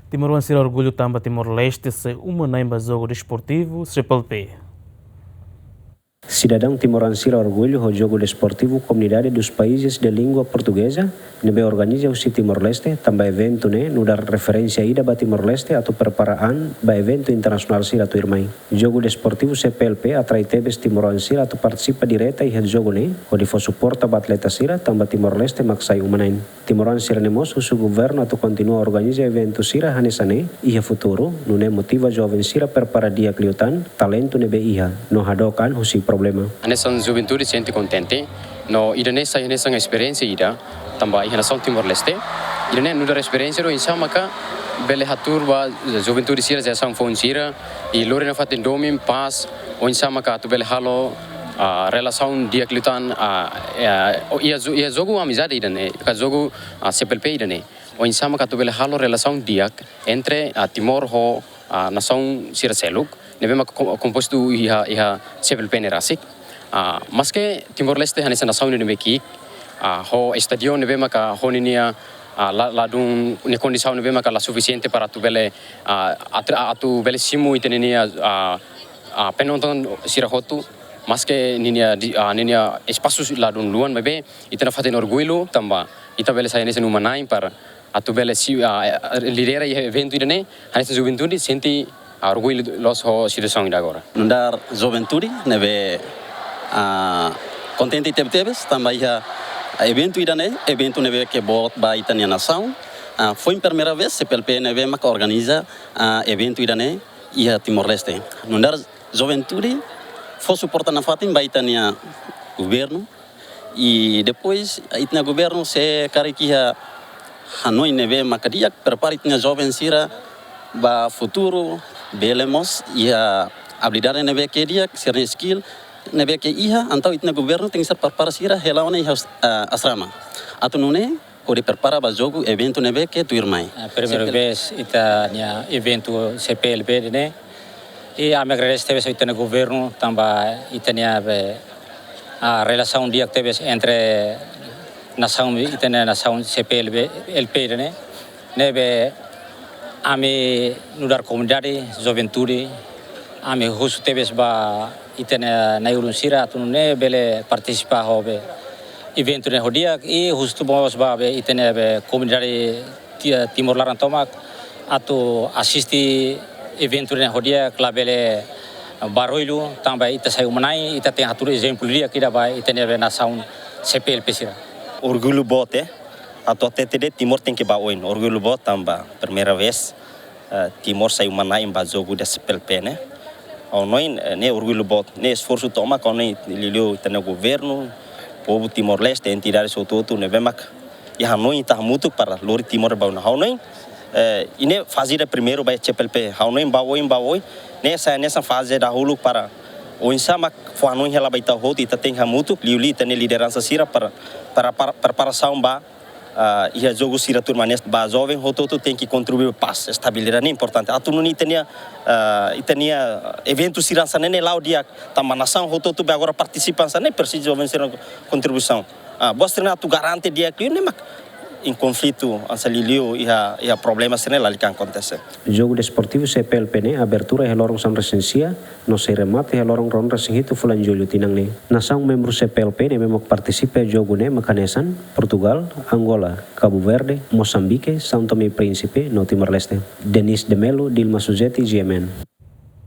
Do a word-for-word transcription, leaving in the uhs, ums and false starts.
Timoroan sira orgullu tanba Timor-Leste sai uma-na'in ba jogu desportivu C P L P. Sidadaun timoroan sira orgullu ho jogu desportivu Comunidade dos Países de Língua Portuguesa, ne'ebé organiza husi Timor-Leste, tanba eventu ne'e nu'udar referénsia ida ba Timor-Leste atu prepara an ba eventu internasionál sira tuirmai. Jogu desportivu C P L P atrai tebes timoroan sira atu partisipa direta iha jogu ne'e, hodi fó suporta ba atleta sira, tanba Timor-Leste mak sai uma-na'in. Timoroan sira-ne'e mós husu governu atu kontinua organiza eventu sira hanesan ne'e iha futuru, nune'e motiva joven sira prepara di'ak liután talentu ne'ebé iha, no hadook an husi problema. Hanesan juventude sente kontente, no ida-ne'e sai hanesan esperiénsia ida, tanba iha nasaun Timor-Leste. Ida-ne'e nu'udar esperiénsia ida oinsá maka bele hatuur ba juventude sira, jerasaun foun sira, i lori nafatin domin, pás, oinsá maka atu bele halo, ah, relasaun di'ak liután, ah, eh, o, iha jo-, iha jogu amizade ida-ne'e, ka jogu, ah, C P L P ida-ne'e. Oinsá maka atu bele halo relasaun di'ak entre, ah, Timor ho, ah, nasaun sira seluk, ne'ebé maka ko-, kompostu iha, iha C P L P ne'e rasik. Ah, maske Timor-Leste hanesan nasaun ida ne'ebé ki'ik, ah, ho estádiu ne'ebé maka ho ninia, ah, la-, ladún nia kondisaun ne'ebé maka la sufisiente para atu bele, ah, atra-, atu bele simu ita ninia, ah, ah, penonton sira hotu, maske ninia di-, ah, ninia espasu ladún luan, maibé ita nafatin orgullu tanba ita bele sai hanesan uma-na'in para atu bele si-, ah, lidera iha eventu ida-ne'e, hanesan juventude sente, ah, orgullu loos ho situasaun ida agora. Nu'udar juventude ne'ebé, ah, kontente tebetebes tanba iha eventu ida-ne'e, eventu ne'ebé ke boot ba ita-nia nasaun. Ah, foin primeira vez C P L P ne'ebé maka organiza, ah, eventu ida-ne'e iha Timor-Leste. Nu'udar juventude fó suporta nafatin ba ita-nia governu, i depois ita-nia governu se karik iha hanoin ne'ebé maka di'ak, prepara ita-nia joven sira ba futuru, bele mós iha abilidade ne'ebé ke di'ak, sira-nia skill ne'ebé ke iha, entaun ita-nia governu tenke ser prepara sira hela ona iha, ah, asrama. Atu nune'e hodi prepara ba jogu eventu ne'ebé ke tuirmai. Ah, primeira vez ita-nia eventu C P L P ne'e. I ami agradese tebes ita-nia governu tanba ita-nia be, ah, relasaun di'ak tebes entre nasaun, ita-nia nasaun C P L P, L P ne'e. Ne'ebé ami nu'udar komunidade, juventude, ami husu tebes ba ita-nia na'i-ulun sira atu nune'e bele partisipa ho be eventu ne'e ho di'ak, i husu mós ba be ita-nia be komunidade Ti-, Timor laran tomak atu asiste eventu ne'e ho di'ak, labele barullu, tanba ita sai uma-na'in, ita tenke hatuur ezemplu di'ak ida ba ita-nia be nasaun C P L P sira. Orgullu boot, eh, atu hatete de'it Timor tenke bá oin. Orgullu boot tanba primeira vez, eh, Timor sai uma-na'in ba jogu ida C P L P ne'e. Ha'u hanoin, eh, ne'e orgullu boot, ne'e esforsu tomak, ha'u hanoin liuliu ita-nia governu, povu Timor-Leste, entidade hotu-hotu ne'ebé mak iha hanoin ita hamutuk para lori Timor ba oin. Ha'u hanoin, eh, ida-ne'e faze ida primeiru ba C P L P, ha'u hanoin bá oin, bá oin, ne'e sai hanesan faze dahuluk para oinsá mak fó hanoin hela ba ita hotu, ita tenke hamutuk, liuliu ita-nia lideransa sira para, para, para preparasaun ba, ah, iha jogu sira tuirmai ne'e, ba joven hotu-hotu tenke kontribui pás, estabilidade ne'e importante. Atu nune'e ita-nia, ah, ita-nia eventu sira hanesan ne'e la'o di'ak, tanba nasaun hotu-hotu be agora partisipa hanesan ne'e, presiza joven sira-nia kontribuisaun. Ah, buat sira-ne'e atu garante di'ak liu ne'e mak iha konflitu, hanesan liuliu iha, iha problema sira-ne'e lalika akontese. Jogu desportivu C P L P ne'e abertura iha loron sanulu-resin-sia, no sei remata iha loron ruanulu-resin-hitu fulan Jullu tinan ne'e. Nasaun membru C P L P ne'ebé mak partisipa jogu ne'e mak hanesan Portugal, Angola, Cabo Verde, Mosambike, São Tomé e Príncipe, no Timor-Leste. Denis de Melo, Dilma Suzeti, G M N.